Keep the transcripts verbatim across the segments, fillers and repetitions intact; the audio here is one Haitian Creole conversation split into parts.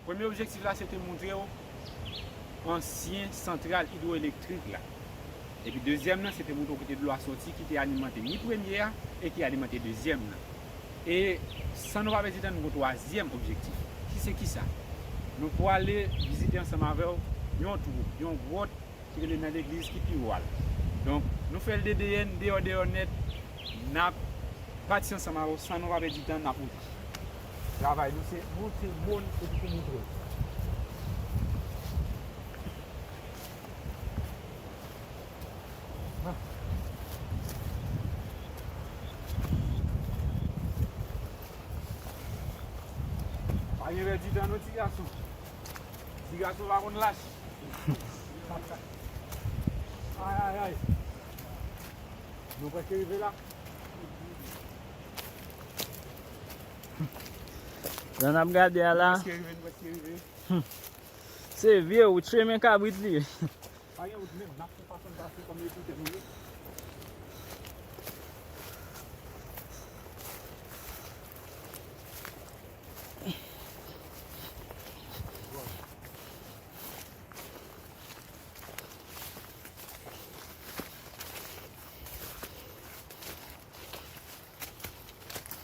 Premye objektif la, se te montre w ansyen santral idwoelektrik la. Epi dezyèm nan, se te montre w kote dlo a soti, ki te alimante ni premye a e ki alimante dezyèm nan. E san nou pa pèdi tan, nou gon twazyèm objektif, ki se kisa? Nou pwale vizite ansanm avè w yon twou, yon gwòt ki rele nan legliz ki pi wo a la. Donk, nou fè l de D N, deyò, deyò nèt, n ap pati ansanm avè w san nou pa pèdi tan, n ap monte. Travay nou se monte mòn epi pou montre w. Pa gen pèdi tan non, ti gason. Ti gason pa konn lach. Ay, ay, ay. Nou prèske rive la. Jan n ap gade a la. Prèske rive, nou prèske rive. Se vye wout, chemen kabrit li ye. Pa gen wout menm, n ap fè fason n pase kòm yo kite nou ye.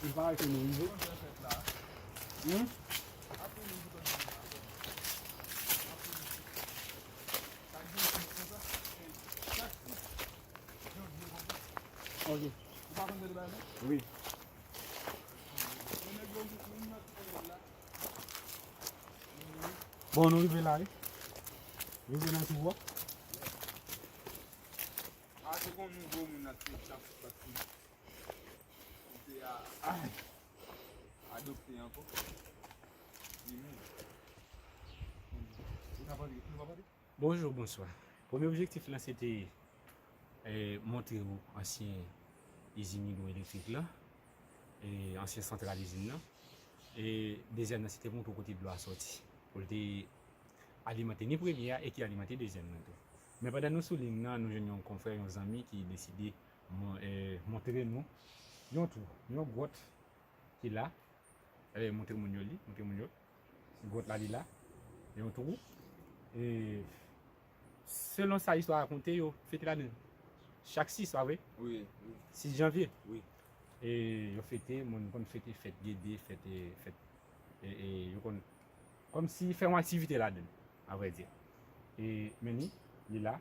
Li parèt ke nou rive. Hmm? Ok. Wi. Bon, nou rive la, wi. Rive nan twou a. A, se kon nouvo moun nan te t ap, t ap, t ap, te a, ay, adopte ankò. Li menm. Ou t ap antre, ou t ap antre? Bonjou, bonswa. Premye objektif lan se te, eh, montre w ansyen izin idwoelektrik lan, eh, ansyen santral izin nan. E dezyèm nan se te montre w kote dlo a soti. Pou l te alimante ni premye a e ki alimante dezyèm nan tou. Men pandan nou sou liy nan, nou jwenn yon konfrè, yon zanmi ki deside mon-, eh, montre nou yon twou, yon gwòt ki la. Eh, montre moun yo li, montre moun yo. Gwòt la, li la. Yon twou. E selon sa istwa rakonte, yo fete ladan chak sis, pa vre? Wi, wi. Sis janvye. Wi. E yo fete, moun konn fete fèt gede, fèt, e, fèt, e, e, yo konn kòmsi fè yon aktivite ladan, a vrè di. E men li, li la.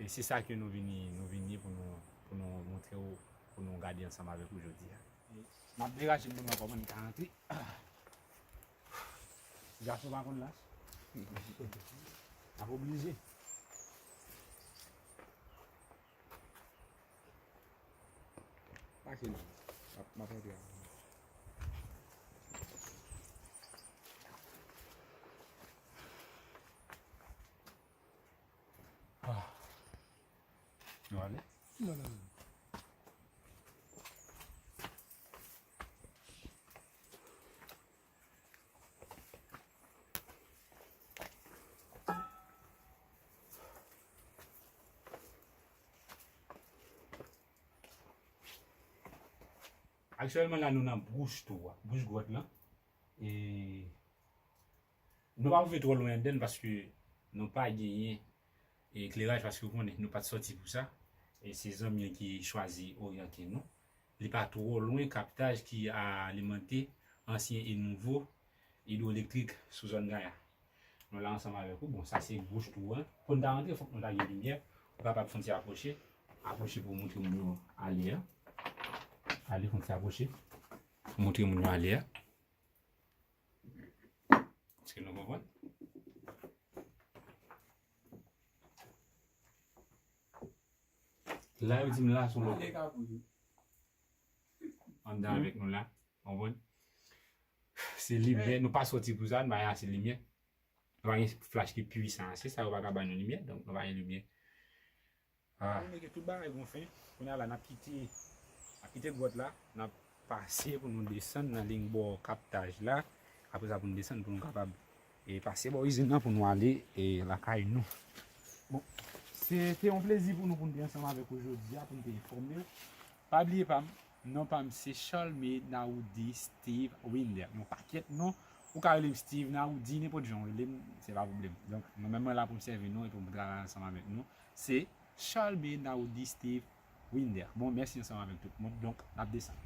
E se sa ke nou vini, nou vini pou nou, pou nou montre w, pou nou gade ansanm avèk ou jodi a. N ap deraje m pou nou konprann ka antre. Gason pa konn lach. N ap oblije. Pase non. M ap, m ap antre avè w. Ah. Nou ale? Non, non, non. Aktyèlman la, nou nan bouch twou a, bouch gwòt lan. E nou pa pou rive twò lwen anndan l paske nou pa genyen ekleraj, paske ou konnen, nou pa t sòti pou sa. E se zanmi an ki chwazi oryante nou. Li pa twò lwen kaptaj ki alimante ansyen e nouvo idwoelektrik sou zòn Gaya. Nou la ansanm avèk ou. Bon, sa se bouch twou an. Pou n ta rantre, fòk nou ta gen limyè. Ou kapab fè yon ti apwoche. Apwoche pou w montre moun yo ale a. Ale, fè yon ti apwoche. Montre moun yo ale a. Èske nou konprann? La, yo di m la, se yon lòt. Anndan avèk nou la. Konprann? Se limyè, nou pa sòti pou sa, nou pa gen ase limyè. Nou pa gen flach ki pwisan ase, sa yo pa ka ba nou limyè, donk nou pa gen limyè. Ah. Nou mete tout bagay gon fen. Kounye a la, n ap kite, n ap kite gwòt la, n ap pase pou nou desann nan liy bò kaptaj la. Apre sa, pou nou desann, pou nou kapab, e, pase bò izin nan pou nou ale, e, lakay nou. Bon, se te yon plezi pou nou, pou nou te ansanm avèk ou jodi a, pou nou te enfòme w. Pa bliye pa m, non pa m se Charles, men Naoudi Steve Winder. Yon pakèt non, Ou ka rele m Steve Naoudi, nenpòt jan w rele m, se pa pwoblèm. Donk, mwen menm mwen la pou m sèvi nou e pou m travay ansanm avèk nou. Se Charles B Naoudi Steve Winder. Bon, mèsi ansanm avèk tout moun. Donk, n ap desann.